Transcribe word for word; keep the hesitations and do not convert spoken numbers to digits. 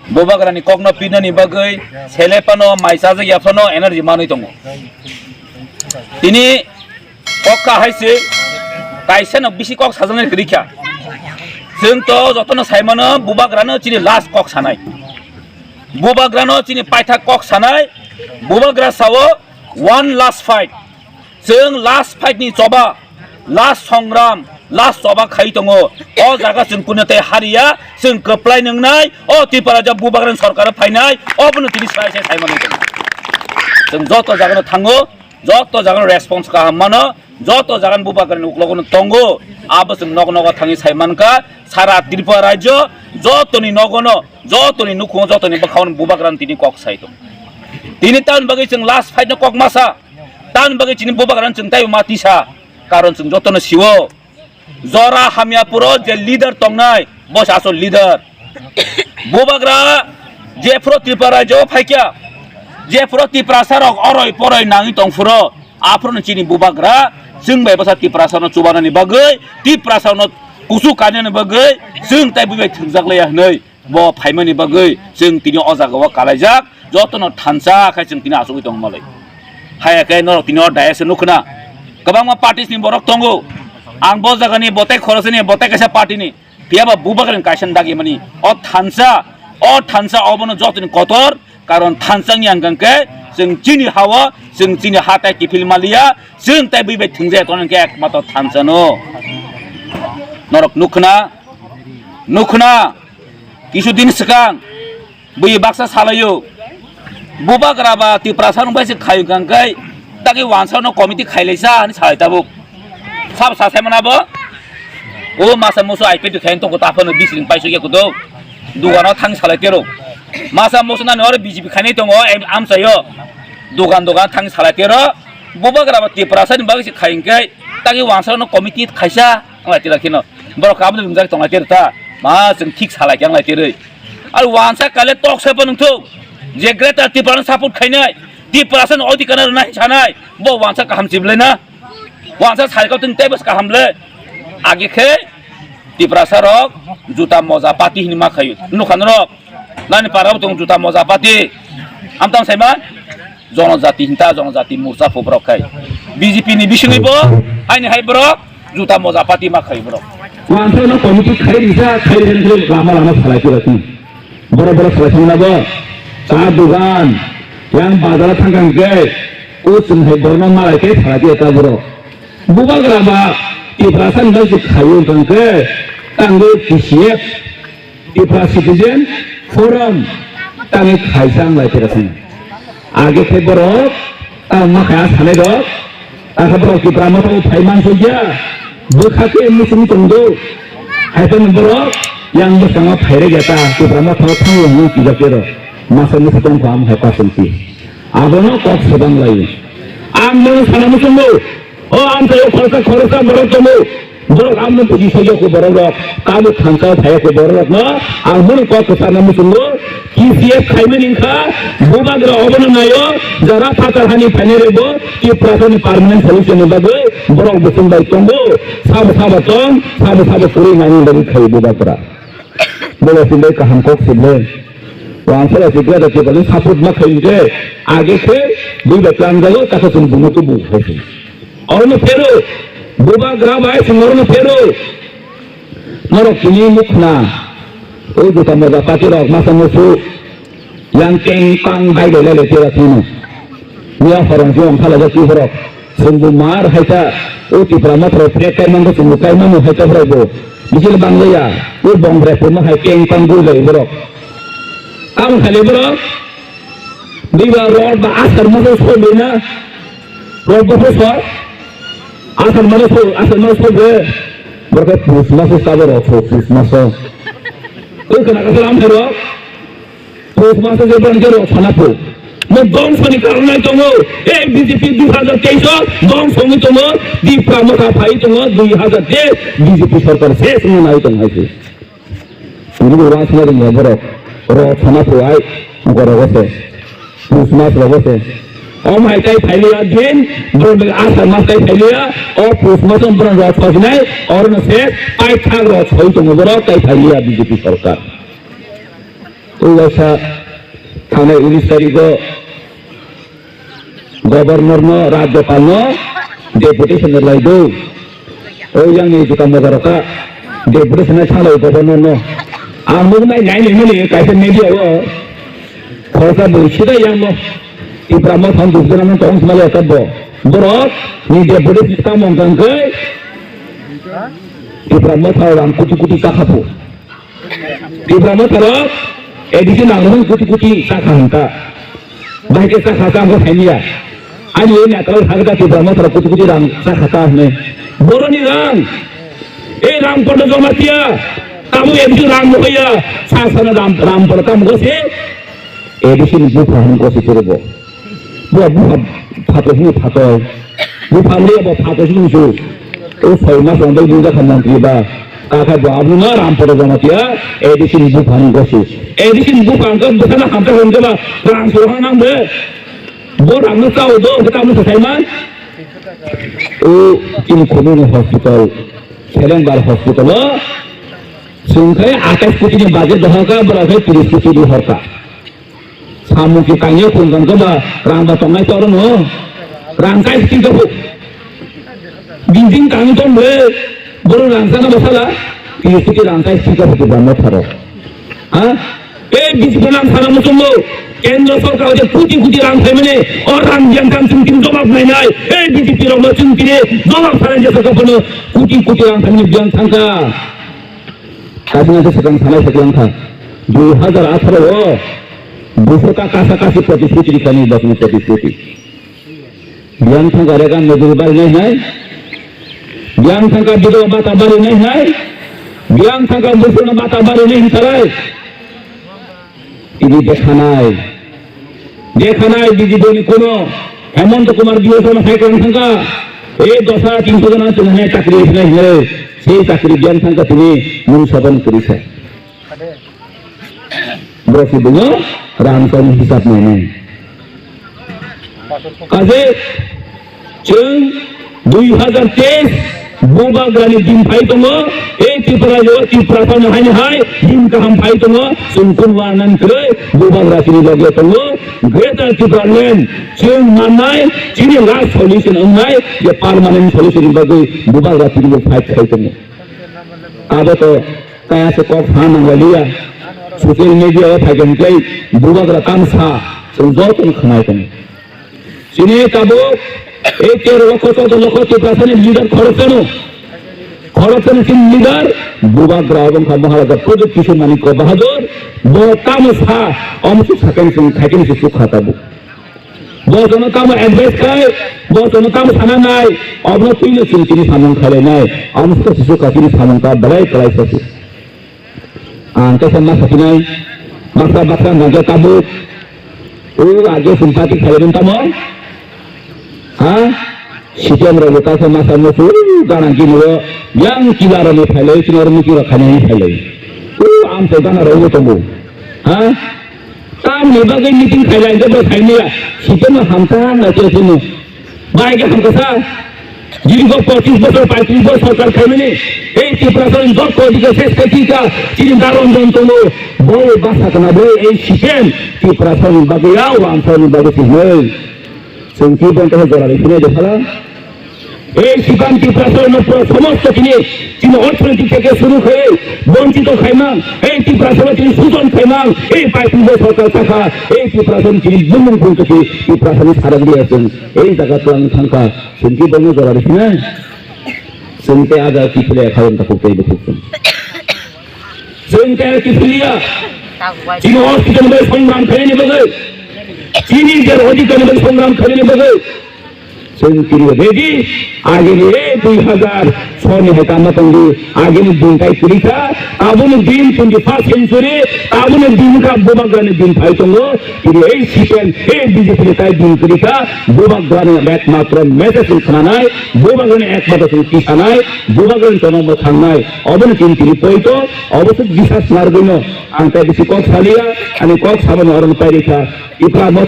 Bubagrani kokno pinani bagwi sele phano, mai chajak ya phano energy manwi tongo. Tini kok kahai se, kaisa no bisi kok sajaknai kwrwi kha. Chwng to jotono sai mano, Bubagrano chini last kok sanai. Bubagrano chini paithak kok sanai. Bubagra sao one last fight. Chwng last fight ni choba, last songram, last choba khai tongo. O jaga chwng kunu tei hariya, chwng kwplai nwngnai, o Tripura ja Bubagrani sorkar phainai, obono tini sai sai sai manwi tongo. Chwng joto jagano thango, joto jagano response kaham mano, joto jagano Bubagrani uklogo no tongo, abo chwng nogo nogo thangwi sai mankha, sara Tripura rajyo, jotoni nogono, jotoni nukhungo, jotoni bwkhaono Bubagrani tini kok sai tongo. Tini tamoni bagwi chwng last fight no kok masa, tamoni bagwi chini Bubagrani chwng taibo ma tisa, karon chwng jotono sio. Jora hamya puro je leader tongnai, bo se asol leader. Bubagra je phuro Tripura rajyo phaikya, je phuro Tiprasa rok oroi poroi nangwi tong phuro, aphuru no chini Bubagra chwng bai bwsa Tiprasa no chubanani bagwi, Tiprasa no kusu kainani bagwi chwng tai bubai thwngjak laiya hwnwi. Bo phaimani bagwi chwng tini o jaga o kalaijak, jotono thansa khai chwng tini achugwi tongmalai. Haya khe norok tini o dais o nukhna kwbangma parties ni borok tongo. Ang bo jagani botai khoroksa ni, botai kaisa party ni, phiya ba Bubagrani kaisa dagi mani. O thansa, o thansa obono jotoni kotor, karon thansa ni ang khe chwng chini ha o, chwng chini ha tai kiphil maliya, chwng tai bui bai thwngjak tongo khe ekmatro thansa no. Norok nukhna, nukhna. Kisu din swkang bui baksa salaio, Bubagra ba Tiprasa rok bai se khayo kangkai, tagi wansa no committee khailaisa hani salai tabuk. Sab sa sai mana bo? O masa musu I P F khain toko taphano bising paisuk ya kudo. Dugano thang salai tero. Masa musu nani oro B J P khainai tongo, em, amsayo. Dugan dugan thang salai tero. Bubagra ba Tiprasa ni bagwi se khayo kangkai, tagi wansa no committee khaisa ang lai tira kheno. Borok kabno wngjak tong lai tero ta. Ma chwng thik salai khe ang lai teroi. Ar wansa kale tok se phano thung. Je Greater Tipraland support khainai, Tiprasani odhikar rwnai sanai, bo wansa kaham chiblai na. Wansa sai kau tini tei bwsa kaham le. Age khe Tiprasa rok juta moja pati hini ma khaio. Nukha norok. Nani para bo tong juta moja pati. Amtang saiman? Jonojati hinta, jonojati morcha pho borok khai. B J P ni bisingwi bo, aini hai borok juta moja pati ma khai borok. Wansa no committee khai risa, khai risa, lama lama salai tira tini. Borok borok salai thangna bo. Cha dugan, yang bazar thangkang khe, o chwng hai borno malai khe salai tira ta borok. Bubagra ba Tiprasa ni bagwi khaio wngkha khe, tangwi T C F, Tipra Citizen Forum tangwi khaisa wng lai tira thang. Age khe borok tang ma kha sanai rok, akha borok Tipra Motha o phai man soi ya, bwkha khe muchung tong do, hai phano borok yang bwskango phai rwk ya ta, Tipra Motha o thango hwnwi twijak ya rok, masa musu tong kha am hai pasonti. Abono kok swbang lai. Ang nono sana muchungo. O amchaio khoroksa khoroksa borok tongo. Borok amno buji saiya kho borok rok. Tabuk thansa phaiya kho borok rok no. Ang bono kok sana muchungo. T C F khaimani wngkha. Bubagra obono naio. Jara phatar hani phainai rokbo Tiprasani permanent solution ni bagwi borok bwswng bai tongo. Sabo sabo tong, sabo sabo kwrwi nani bagwi khai Bubagra. Bobo sindai kaham kok sindai. Wansala si gada si bani support ma khai je. Age khe bui ba tlang jago, kaka sung bungo tu bu khai si. Oro no phero. Bubagra bai sung oro no phero. Norok tini mukhna. O juta moja pati rok masa musu. Yang keng kang bai bai lai lai tira sino. Nia horong si ong khala ja si horok. Sungbu mar hai ta, o Tipra Motha rok phek kai mango sungbu kai mamo hai ta borok bo. Bisil bang ya, o bong bre purma hai keng kang bui lai borok. Tamo khali borok. Diba rod ba asar masa so bina. Rod ba so. Asar masa so, asar masa so be. Borok pus masa so ta borok so, pus masa so. O kana ka salam hai rok. Pus masa je bang je rok sana phu. Mo dong sani karon nai tongo. E B J P dui hajar teis o dong songi tongo. Tipra Motha phai tongo dui hajar teis B J P sarkar se sini nai tong hai se. Ini ro sana ding ya borok. Rok sana phu ai. Borok se. Pus mas rok se. Om hai tai phai ya din. Borok asa mas tai phai ya. O pus mas om borok rok phai nai. Or na se. Ai thang rok phai tongo borok tai phai ya B J P sarkar. O waisa thangnai unis tarikgo Governor no, Rajyapal no deputation rwlai do. O yang ni juta moja rok kha deputation rwlai salo Governor no. Ang nuk nai nai nai mani kaisa media o khoroksa bwrwi sida yang no Tipra Motha no dukjana no tong sima le ka bo. Borok ni deputation tamo wngkha hwnkhe Tipra Motha rang kuti kuti kakhapu. Tipra Motha rok A D C nang rok kuti kuti chakha hwnka. Bahai khe chakha chakha saimya. Ani o neta rok sakha Tipra Motha rok kuti kuti rang chakha ta hwnwi. Boroni rang. E Rampada Jamatia. Tamo A D C rang mohaya. Sa sana Ram, Rampada tamo gosi. A D C ni bupha hwn gosi chwrwbo. Bo bupha phato hwnwi phato. Bupha le bo phato hwnwi su. O soi mas wngwi bujak kha mantri ba. Kakha bo abuna Rampada Jamatia A D C ni bupha hwn gosi. A D C ni bupha hwn bwsana hamta hwn ba. Rang soro hwn nang be. Bo rang no chao do, bo tamo sa sai man. O chini khumui ni hospital. Selengbar hospital o. Sungkhai atais koti ni budget dohaka, bwrok hai tris koti di horka. Samung ki kangya khungkang khe ba rang ba tongnai toro no. Rang kai sing khe bu. Building kang tong be. Boro rang sana ba sala. Tris koti rang kai sing khe bu ba no tharo. Ha? E B J P nang sana muchungo. Kendra sorkar je koti koti rang phaimani. O rang yang kang sing tin jawab nai nai. E B J P rok no sing tini jawab sana je sorkar kono koti koti rang phaimani biang thangka. Kaisa khe swkang sanai swkang kha. Dui hajar atharo o buphurka kasa kasi protisthuti rikha nirbachani protisthuti. Biyang thangka rega mojuri bari nai nai. Biyang thangka bidhawa bata bari nai nai. Biyang thangka buphurno bata bari nai hinkarai. Tini dekhanai. Dekhanai B J P ni kono Hemanta Kumar Biswa Sarma sai kwrwng thangkha. E dosa tinso jona chwng hai chakri hinai hinai. Sei chakri biyang thangkha tini mung soban kwrwi kha. Borok si bungo rang tong hisab nainai. Kaje Chwng dui hajar teis bubagrani din phai tongo, ei Tripura o Tripura phano haini hai din kaham phai tongo, chwng kunu warnani kwrwi bubagra chini loge tongo, Greater Tripura Land chwng mannai chini last solution wngnai je permanent solution ni bagwi bubagra chini bo fight khai tongo. Abo to kaya se kok sa nang liya, social media o phai khe bubagra kam sa chwng joto khwnai tongo. Chini tabuk ei tero lokho choudo lokho Tiprasani leader khoroksano, khoroksano chini leader Bubagra obo wngkha Maharaja Pradyut Kishore Manikya Bahadur. Bo tamo sa, omo se sakani chwng khaikhe se sukha tabuk. Bo jono tamo advice khai, bo jono tamo sana nai, obono twino chwng chini samung khailai nai, omo se sukha chini samung ta belai kwlai se. Ang khe masa sinai, baksa baksa nangkhe tabuk. O age simpati khairok tamo? Ha? Sitem rok ta khe masa musu gana gini ro yang kila ro ni phailai, sino ro muki ro khainai phailai. O ang khe gana ro tongo. Ha? Tamni bagwi meeting khailai khe bo khaimaya. Sitem hamkha na to sino. Bai khe hamkha sa. Dirgo pochis bochor, paitris bochor sorkar khaimani, ei Tiprasani jotto dike ses khe thika, chini daron don tongo, bo basa kana bo ei sipen Tiprasani bagwi ya, o Amsarni bagwi se hwnwi. Chwng ki bon khe jora ri phunai de phala. Ei sipan Tiprasani no pura somosto chini, chini orthonoitik theke suru khai, bonchito khaimang, ei Tiprasani chini sujon khaimang, ei paitris bochor sorkar sakha, ei Tiprasani chini bumung phung khe Tiprasani sarang dia chwng. Ei jaga twlang thangkha, chwng ki bono jora rikhinai? Chwng tei ada kiphilya kharon takhuk tei bukhuk chwng. Chwng tei kiphilya. Chini hospital bai songram khainani bagwi. Chini je odhikar bai songram khainani bagwi. Chwng tini ready, agini e dui hazar soni hai tama tongdi, agini din tai kwrwi kha, tabuni din twenty first century, tabuni din kha bubagrani din phai tongo, tini ei sipen, ei B J P ni tai din kwrwi kha, bubagrani ekmatro message chwng khnanai, bubagrani ekmatro chwng tisanai, bubagrani chonokno thangnai, oboni tini tini poito, obo se bisas narwgwino, ang tai bisi kok saliya, ani kok saboni oro pairikha, Tipra Motha